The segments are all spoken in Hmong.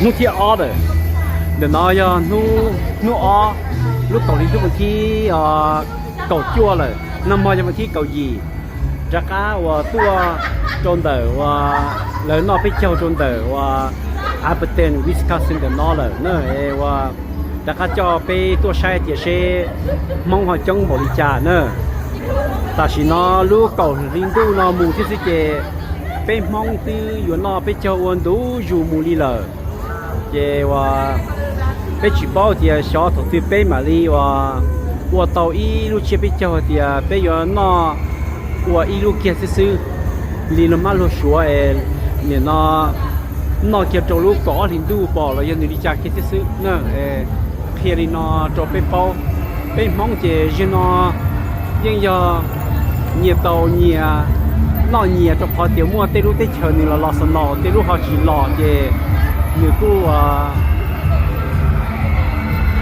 Hnub thib ob lawm, ntawm no yog hnub ob lub kaum hli ntuj vas thib kaum cuaj lawm, nag hmo yog vas thib kaum yim. Rov qab uas tuaj rau ntawm uas lawv noj peb caug rau ntawm uas Appleton, Wisconsin ntawm no lawm na, uas rov qab coj peb tuaj saib tias seb Hmoob ho coob npaum li cas na. Tam sim no lub kaum hli ntuj no mus thiab xwb ces peb Hmoob twb yuav noj peb caug ua ntu zus mus li lawm. Ces uas peb tsis paub tias xyov thaum twg peb mam li uas ua tau ib lub tsiab peb caug tias peb yuav noj ua ib lub kiag xwb xwb li no mab luag suav es nim no noj kiag rau lub kaum ob hlis ntuj pom los yog nws li cas kiag thiab xwb na. Qhia li no rau peb paub, peb Hmoob ces zaum no yeej yog nyias tau nyias noj nyias rau qhov tias muaj tej lub teb chaws nws los los xaus no, tej lub ho tsis los ces nws kuj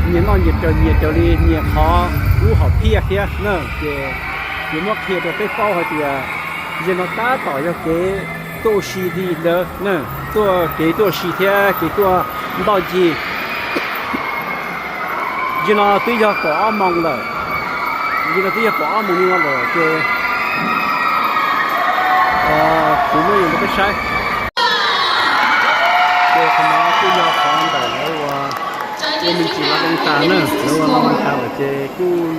nyias noj nyias raws nyias raws li nyias qhov lub hom phiaj thiab na. Ces yuav muab qhia rau peb paub hais tias zaum no tab tom yog kev tuaj ua si li ntawd na, tuaj kev tuaj ua si thiab kev tuaj ntoj ncig. Zaum no twb yog kaum ob moos lawm, zaum no twb yog kaum ob moos li no lawm ces kuv muab rau peb saib. Ces qhov no kuj yog qhov ntawm lawv uas ua me ntsis los loo tas na, lawv ua los loo tas lawm ces kuj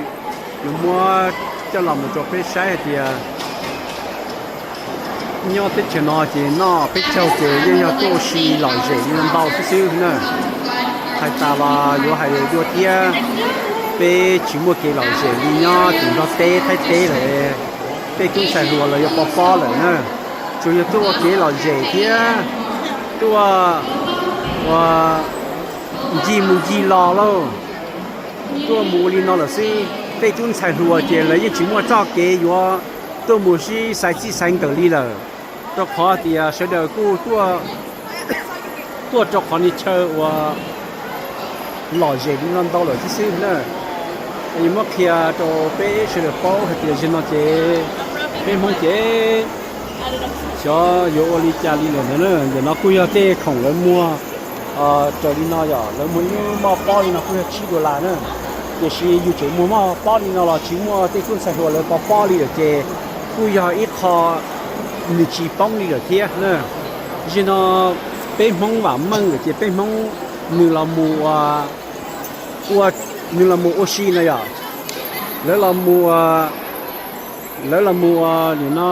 yuav muab coj los mus rau peb saib hais tias nyob teb chaws no ces noj peb caug ces yeej yog tuaj ua si lom zem li no ntau xwb xwb na. Hais tas los yuav hais dua thiab, peb tsis muaj kev lom zem li nyob tim Nplog teb Thaib teb lawm, tej tub ntxhais hluas los yuav pov pob lawm na. Tsuas yog tuaj ua kev lom zem thiab tuaj ua ncig mus ncig los lauj, tuaj mus ua li no lawm xwb. Tej tub ntxhais hluas ces lawv yeej tsis muaj txoj kev yuav tuaj mus sib xaiv txij xaiv nkawm li lawm, rau qhov tias sawv daws kuj tuaj rau qhov ni chaw uas lom zem li no ntau lawm xwb xwb na. Yuav muab qhia rau peb sawv daws paub hais tias zaum no ces peb Hmoob ces xyov yuav ua li cas li lawm ntawd na. Ntawm no kuj yog tej khoom lawv muag raws li no yom, lawv muag ib lub moj pob li no kuj yog tsib dollar na. Tiam sis yus tseem muag moj pob li no los tsis muaj tej tub ntxhais hluas lawv pov pob li lawm ces kuj yog ib qho nws tsis poob li lawm thiab na. Zaum no peb Hmoob vam meej lawm ces peb Hmoob nws los mus ua, nws los mus ua si no yom, lawv los mus, lawv los mus ua nim no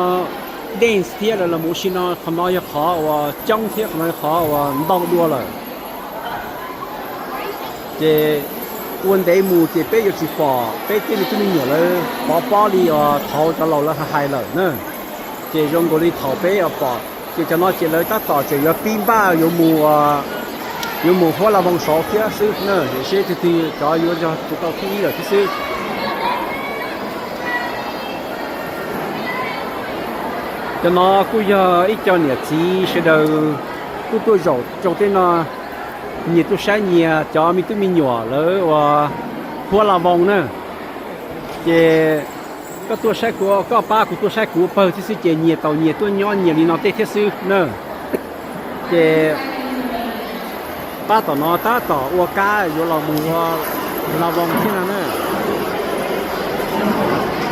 dance thiab lawv los mus ua si no, qhov no yog qhov uas coob thiab qhov no yog qhov uas ntau dua lawm. Ces ua ntev mus ces peb yuav tsis pom peb tej me tub me nyuam lawv pov pob li uas thaud cov laus lawv hais lawm na. Ces zoo nkaus li thaum peb pom ces cov no ces lawv tab tom tseem yuav pib npaj yuav mus, yuav mus Huab Laj Voos saud thiab xwb na, seb twg twg cov yuav yog tus tau thib ib lawm thiab xwb. Cov no kuj yog ib co niam txiv sawv daws kuj tuaj zaum rau tej no, nyias tuaj saib nyias cov me tub me nyuam lawv uas Huab Laj Voos na. Ces koj tuaj saib kuv, koj pab kuv tuaj saib kuv pawg thiab xwb ces nyias tau nyias tuaj nyob nyias li no tej thiab xwb na. Ces pab tom no tab tom ua kab yuav los mus ua Laj Voos thiab no na.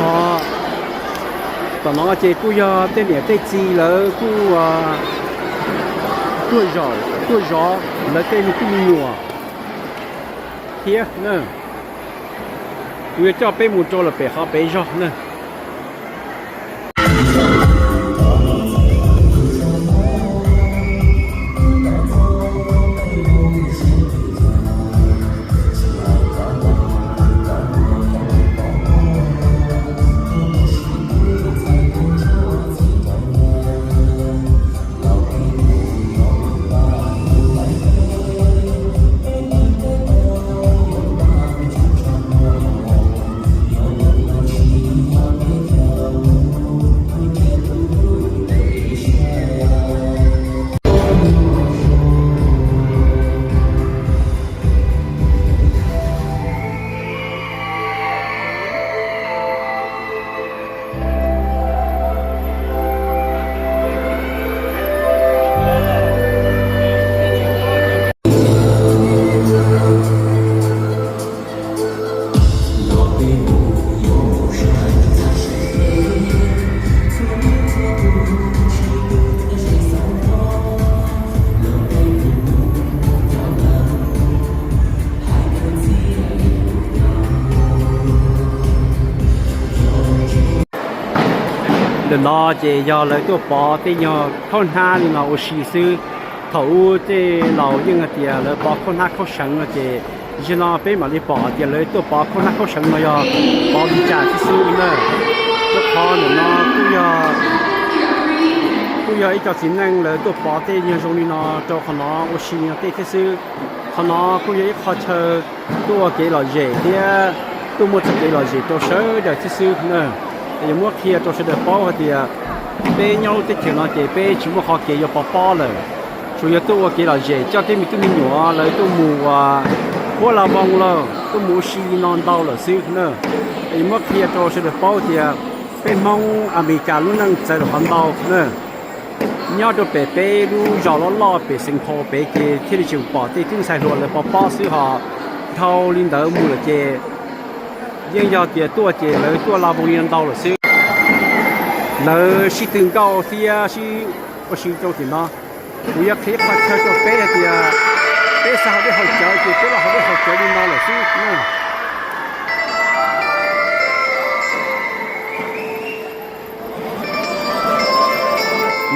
Ho tom no ces kuj yog tej niam tej txiv lawv kuj tuaj zaum tuaj zov lawv tej me tub me nyuam thiab na. Kuv yuav coj peb mus rau lawm pem qhov pem zog na. Ntawm no ces yog lawv tuaj pov tej nyuag khaub hnab li no ua si xwb. Thaum ub tej laus yeej hais tias lawv pov khaub hnab khaub seev no ces zaum no peb mam li pom hais tias lawv tuaj pov khaub hnab khaub seev no yog pov li cas thiab xwb na. Rau qhov ntawm no kuj yog, kuj yog ib co txiv neej lawv tuaj pov tej nyuag zoo li no rau qhov no ua si li no tej thiab xwb. Qhov no kuj yog ib qho chaw tuaj ua kev lom zem thiab tuaj muaj txoj kev lom zem rau sawv daws thiab xwb na. Yuav muab qhia rau sawv daws paub hais tias peb nyob lub teb chaws no ces peb tsis muaj qhov kev yuav pov pob lawm, tsuas yog tuaj ua kev lom zem coj tej me tub me nyuam lawv tuaj mus ua huab la voos los tuaj mus ua si li no ntau lawm xwb na. Yuav muab qhia rau sawv daws paub tias peb Hmoob Amelikas lub neej txawv lawm qhov ntau na. Nyob rau pem peb lub zos loj loj pem Xeev Phaum pem ces thiaj li tseem pom tej tub ntxhais hluas lawv pov pob xwb, ho dhau li ntawd mus lawm ces yeej yog tias tuaj ces lawv tuaj la voos li no ntau lawm xwb. Lawv sib tw nkauj thiab sib ua si rau tim no. Kuv yuav qhia qhov chaw rau peb hais tias peb xav haus dej haus cawv ces peb los haus dej haus cawv li no lawm xwb.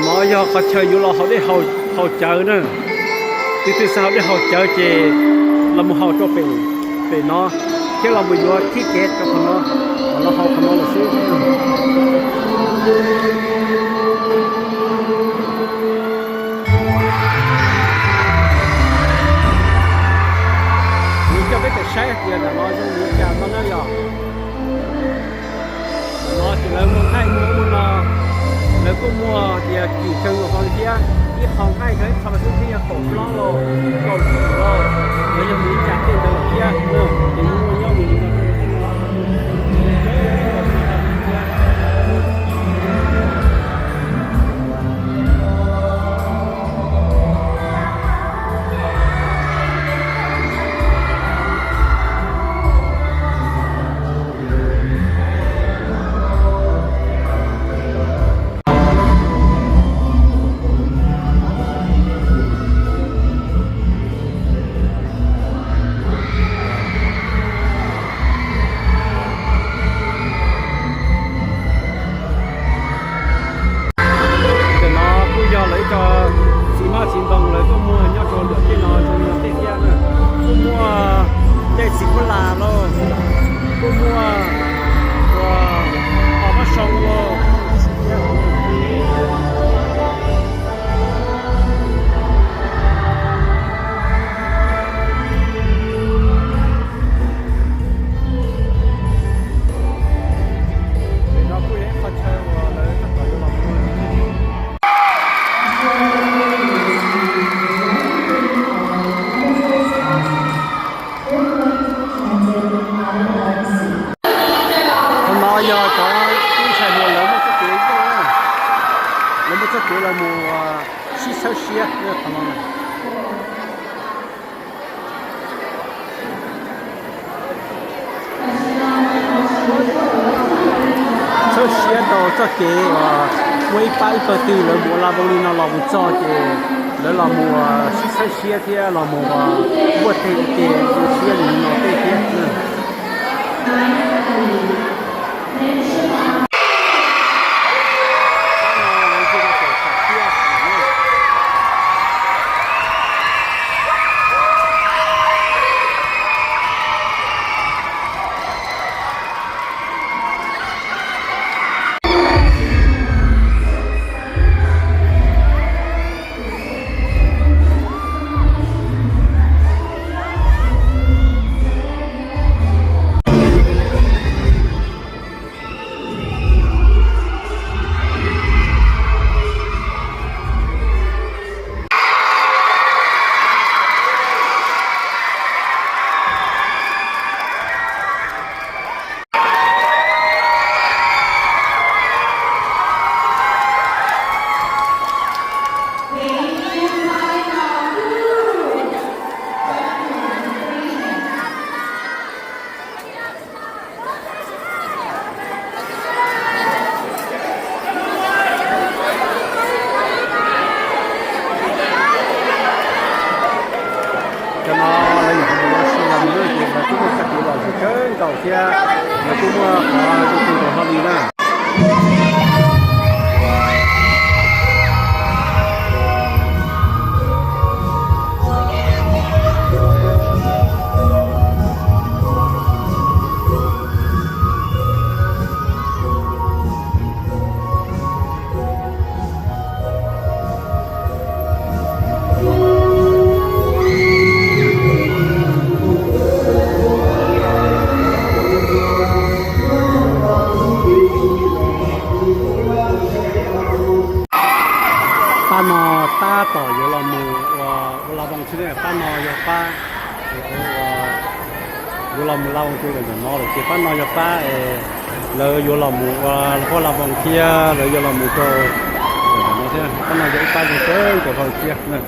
No yog qhov chaw yuav los haus dej haus cawv na. Tus twg xav haus dej haus cawv ces los mus haus rau pem, pem no, thiab los mus yuav thib kev rau qhov no, los haus qhov no lawm xwb. Kuv coj peb tawm saib tias ntawm no zoo li cas no na yog. No ces lawv muag nqaij muag ub no, lawv kuj muag tias kim kawg nkaus li thiab, ib qho nqaij rau ib qho xwb thiab yog kaum plaub los kaum tsib los, los yog mus ib cas tej ntawd thiab, ces muaj nyob mus li no. Ntawm no kuj yog lawv ib co txiv hmab txiv ntoo lawv tuaj muag nyob rau ntawm tej no zoo li no tej thiab na. Kuj muaj tej txiv khuab las los, kuj muaj ua pab soo los. Pem no kuj yog ib qho chaw uas lawv tab tom yuav los ua. Qhov no yog cov tub ntxhais hluas lawv muaj txoj kev, lawv muaj txoj kev los mus sib txhawb siab qhov no. Txhawb siab rau txoj kev uas muaj ib pab ib pawg twg lawv mus ua la voos li no los mus txog ces lawv los mus sib txhawb siab thiab los mus npuaj teg ua ke zoo siab li no tej thiab. Cov no lawv nyuam qhuav mus ua si los mus na ces lawv kuj muaj txoj kev lom zem kawg nkaus thiab lawv kuj muaj qhov zoo kawg nkaus hlo li na. Pab no yog pab yuav los mus la voos rau lawm ntawm no lawm ces pab no yog pab es lawv yuav los mus ua la voos thiab lawv yuav los mus rau ntawm no thiab. Pab no yog ib pab zoo kawg nkaus hlo thiab na.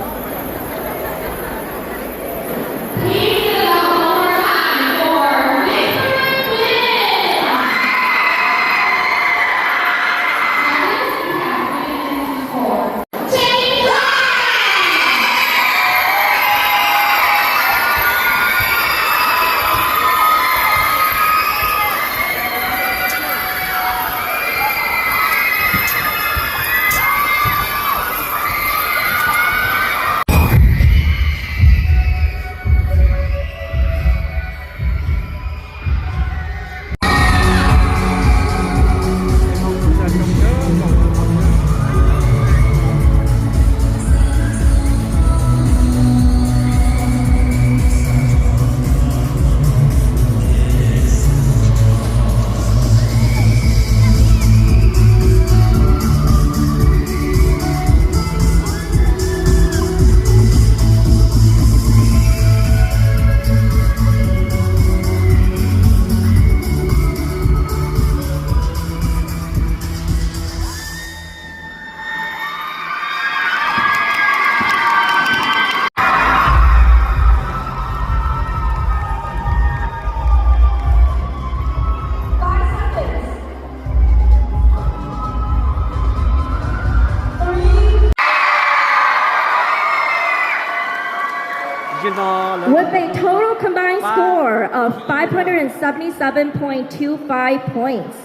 With a total combined score of five hundred seventy-seven point two five points,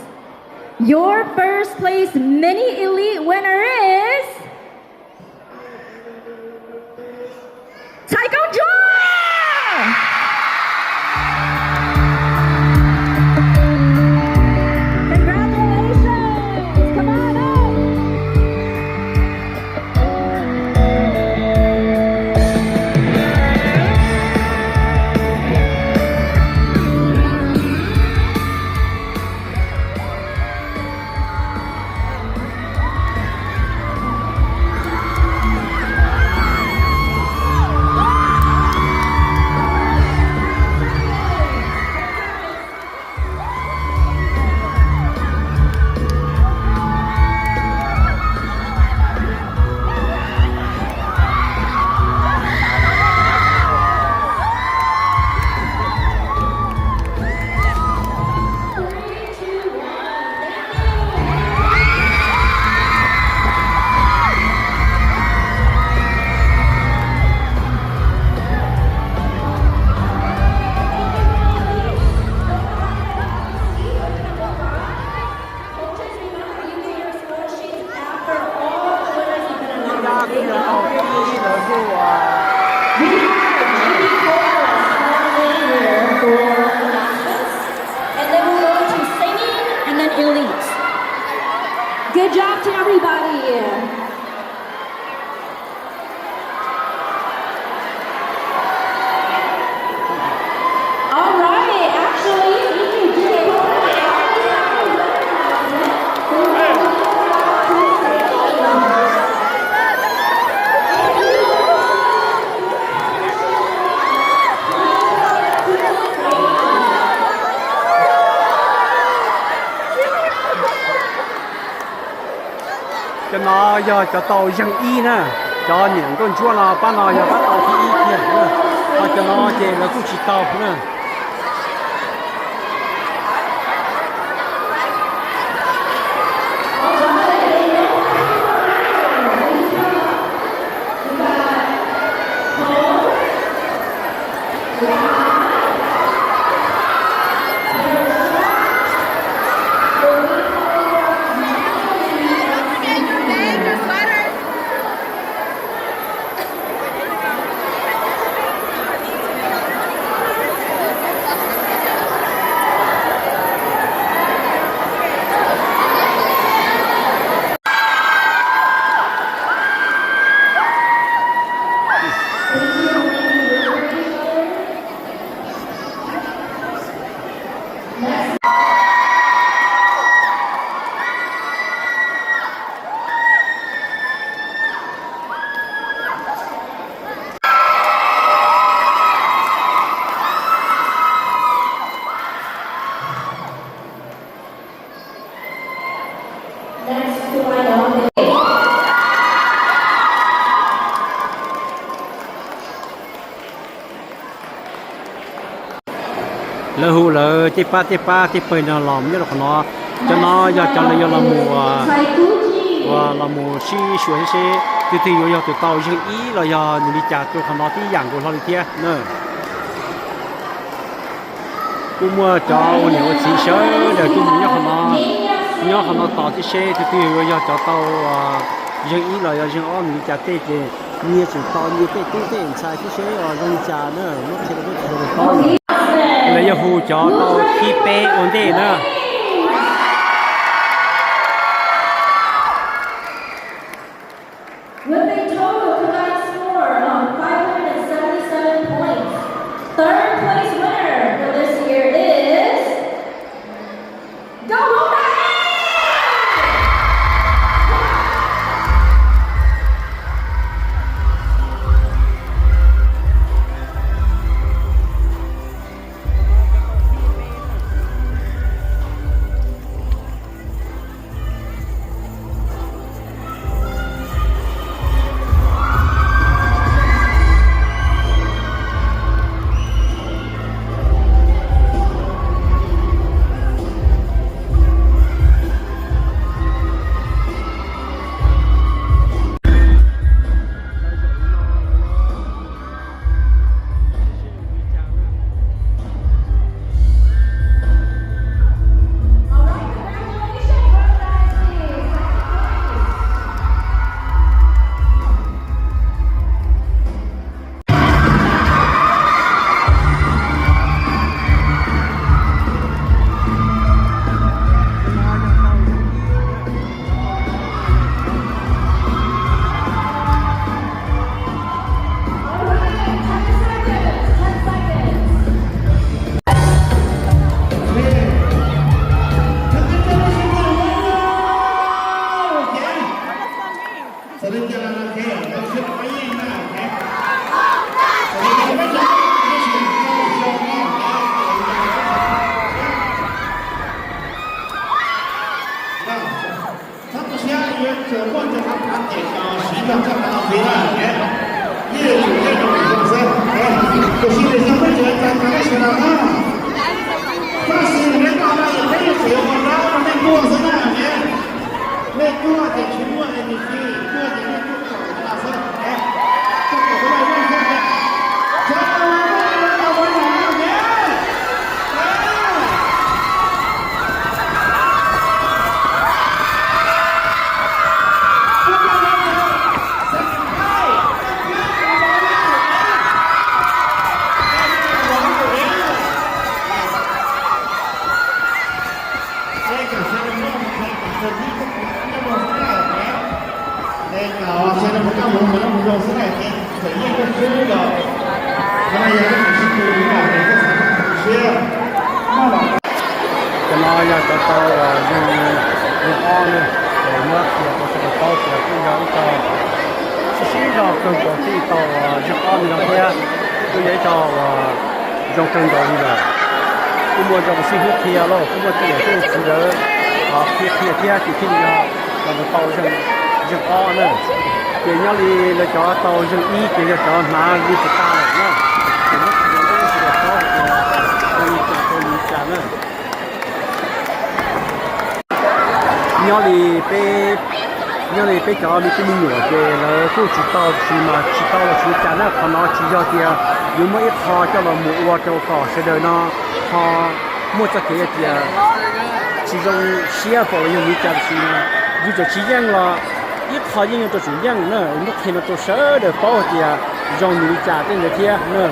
your first place mini elite winner is Taekwondo! Congratulations! Come on up! And then we'll go to singing and then elite. Good job to everybody. All right, actually, we can do a Cov no yog cov tau yeeg ib na. Cov niam nkauj ntsuab no pab no yog pab tau thib ib kiag na. Ho cov no ces lawv kuj tsis tau na. Lawv hu lawv tej pab tej pab tej pawg no los nyob rau qhov no. Cov no yog cov lawv yuav los mus, uas los mus sib suav seb tus twg yuav yog tus tau zeeg ib los yog nws li cas rau qhov no tib yam nkaus hlo li thiab na. Kuj muaj cov ua niam ua txiv sawv daws tuaj mus nyob qhov no, nyob qhov no tos thiab seb tus twg yuav yog cov tau zeeg ib los yog zeeg ob nws li cas tej ces nyias tseem tos nyias tej tub tej ntxhais thiab seb zoo li cas na, muab qhia rau peb sawv daws paub. Lawv yuav hu cov tau thib peb ua ntej na. With a total combined score of five hundred seventy-seven points, third place winner for this year is Go Home Run! Txhob tu siab, yuav tsum muaj cov qhov phav tias siv zog txoj phav ntxiv na, yeej yuav tsum yeej rau mus zoo xwb. Tiam sis nws yog peb tseem txais tag nej sawv daws na. Txoj sia nws neb tau no yog peb yuav tsum yuav qhov dab rau nej tuaj xwb na. Nej tuaj ces tsis muaj es nws tsis tuaj ces nej tuaj kom tau xwb. Tuaj kom tau xwb. Cov no yog cov tau uas zeeg, zeeg ob na, es muab qhia rau sawv daws paub tias kuj yog ib co sib sib zog kawg nkaus thiab ib co uas zeeg ob li no thiab, kuj yog ib co uas zoo kawg nkaus li lawm. Kuj muaj zoo xib hwb qhia lauj, kuj muaj tej niam tej txiv lawv qhia qhia thiab ces thiaj li yog los mus tau zeeg, zeeg ob na. Ces nyob li lawv cov tau zeeg ib ces yog cov hnav li puas tas lawm na. Ces muab qhia rau sawv daws paub hais tias zoo li cas rau li cas na. Nyob li peb, nyob li peb cov me tub me nyuam ces lawv kuj tsis tau, tab sis mas tsis tau los tsis ua cas na. Qhov no tsis yog tias yuav muab ib qho coj los mus ua rau kom sawv daws no ho muaj txoj kev hais tias tsis zoo siab pom los yog li cas, tab sis yus txawm tsis yeej los ib qho yeej yuav rau tsum yeej na. Muab qhia no rau sawv daws paub hais tias zoo nws li cas tej ntawd thiab na.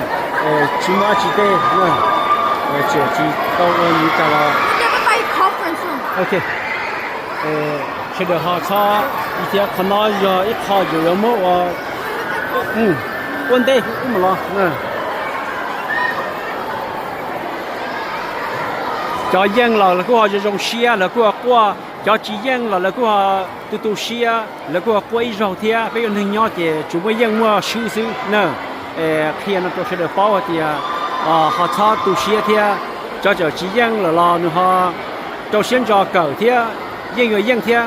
Tsis muaj dab tsi tej na, tseem tsis tau ua li cas los. Ok, sawv daws ho txhob, thiab qhov no yog ib qho yus yuav muab ua, ua ntej ib mus los. Cov yeej los lawv kuj ho zoo zoo siab, lawv kuj ho quaj. Cov tsis yeej los lawv kuj ho tu tu siab, lawv kuj ho quaj ib zaug thiab. Peb ua neeg nyob ces tsuas muaj yeej muaj swb xwb na. Qhia no rau sawv daws paub hais tias ho txhob tu siab thiab. Cov tseem tsis yeej lawm los nws ho rau siab ntso kawm thiab, yeej yuav yeej thiab.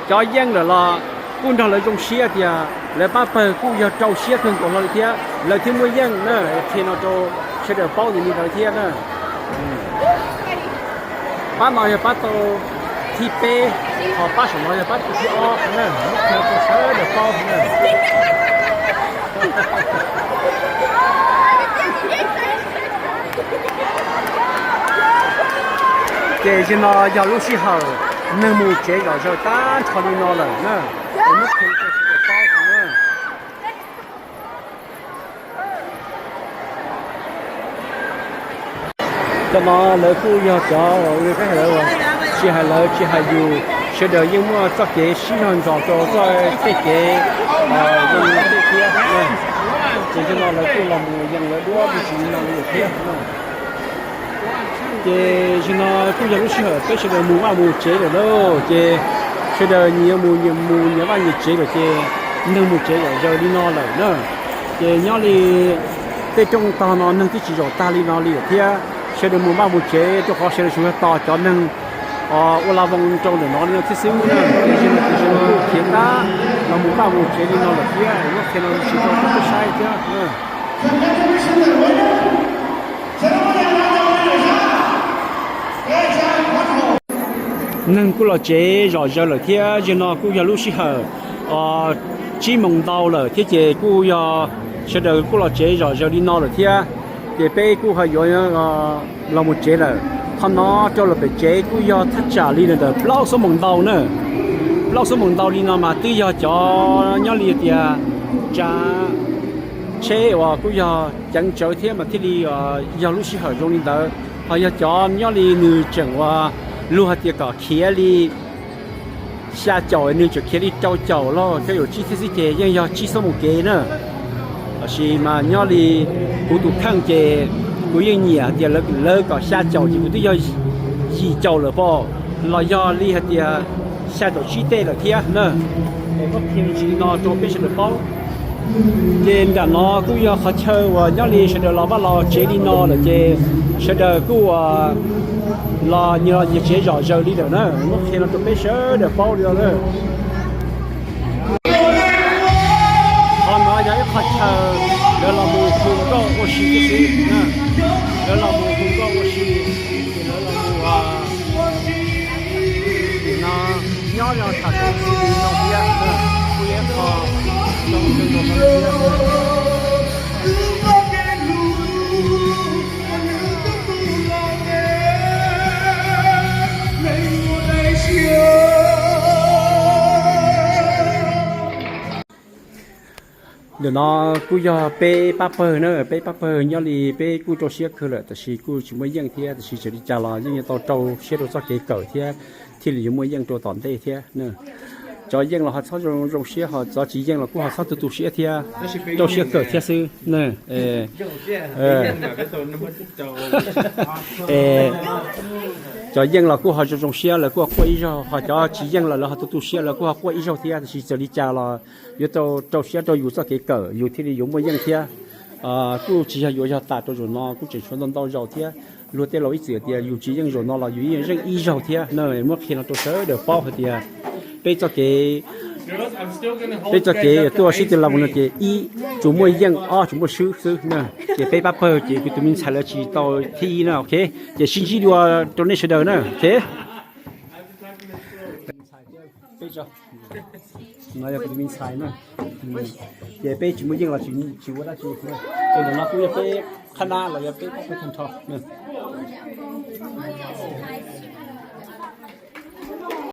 Cov yeej lawm los kuj nrog lawv zoo siab tias lawv pab pawg kuj yog rau siab kawg nkaus hlo li thiab, lawv thiaj muaj yeej na. Qhia no rau sawv daws paub li ntawd thiab na. Pab no yog pab tau thib peb, ho pab saum no yog pab tau thib ob na, muab qhia rau sawv daws paub na. Ces zaum no yog lub sij hawm neeg mus tsev zom zaws tag nrho li no lawm na. Muab qhia rau sawv daws paub na. Cov no lawv kuj yog cov, tsis hais lawv tsis hais yus, sawv daws yeej muaj txoj kev sib zog ntsos rau txoj tej kev zoo tej thiab. Ces zaum no lawv kuj los mus yees lawv duab me ntsis no li thiab. Ces zaum no kuj yog lub sij hawm peb sawv daws mus vaj mus tsev lawm lauj, ces sawv daws nyias mus nyias mus nyias vaj nyias tsev lawm ces neeg mus tsev zom zaws li no lawm na. Ces nyob li tej rooj tog no neeg twb tsis zaum tag li no li lawm thiab, sawv daws mus vaj mus tsev rau qhov sawv daws tsuas yog tos cov neeg ua la voos rau ntawm no li no thiab xwb na. Ces zaum no kuj khiav qab los mus vaj mus tsev li no lawm thiab, muab qhia no tsis tau rau peb saib thiab. Neeg kuj los tsev zom zaws lawm thiab, zaum no kuj yog lub sij hawm tsib moos ntau lawm thiab ces kuj yog sawv daws kuj los tsev zom zaws li no lawm thiab. Ces peb kuj ho yuav los mus tsev lawm. Qhov no rau lawm pem tsev kuj yog thaj tsam li ntawm plaub xuab moos ntau na. Plaub xuab moos ntau li no mas twb yog cov nyob li tias tsav tsheb uas kuj yog ceev tsawv thiab mas thiaj li yog lub sij hawm zoo li ntawd. Ho yog cov nyob li nws tseem uas luag hais tias kom khiav li xya caum, nws tseem khiav li rau caum los tej zaum tsib thiab xwb ces yeej yog tsib xuab moos kev na. Tab sis mas nyob li kuv tus kheej ces kuv yeej nyiam tias lawv kom xya caum ces kuv twb yog yim caum lawm pob, los yog li hais tias xya caum tsib tej lawm thiab na. Es muab qhia me ntsis li no rau peb sawv daws paub. Ces nram no kuj yog qhov chaw uas nyob li sawv daws los vaj los tsev li no lawm ces sawv daws kuj uas los nyias los nyias tsev zom zaws li lawm na. Muab qhia no rau peb sawv daws paub li no na. Qhov no yog ib qho chaw lawv los mus hu nkauj ua si xwb na. Lawv los mus hu nkauj ua si, ces lawv los mus, no, nyob los tham no thiab, kuj yog ib qho zoo kawg nkaus li thiab. Ntawm no kuj yog peb pab pawg na, peb pab pawg nyob li peb kuj rau siab kawg lawm tab sis kuj tsis muaj yeej thiab, tab sis txawm li cas los yeej yuav tau rau siab rau txoj kev kawm thiab thiaj li yuav muaj yeej rau tom ntej thiab. Cov yeej los ho txhob zoo zoo siab, ho cov tsis yeej los kuj ho txhob tu tu siab thiab, rau siab kawm thiab xwb. Cov yeej los kuj ho zoo zoo siab, lawv kuj ho quaj ib zaug, ho cov tsis yeej los lawv ho tu tu siab, lawv kuj ho quaj ib zaug thiab, tab sis txawm li cas los yuav tau rau siab rau yus txoj kev kawm yus thiaj li yuav muaj yeej thiab. Kuj tsis yog yuav yog tas rau zaum no, kuj tseem tshuav ntau ntau zaus thiab. Luag tej laus ib txwm tias yus tsis yeej zaum no los yus yeej yeej ib zaug thiab na. Muab qhia no rau sawv daws paub hais tias peb txoj kev, peb txoj kev tuaj sib tw los no ces ib, tsuas muaj yeej, ob, tsuas muaj swb xwb na. Ces peb pab pawg ces kuv tus me ntxhais lawv tsis tau thib ib na, ok. Ces sib ntsib dua rau nej sawv daws na, ok. No yog kuv tus me ntxhais na. Ces peb tsis muaj yeej los tsis ua dab tsi. Ces ntawm no kuj yog peb qhab nab los yog peb pab pawg tag nrho.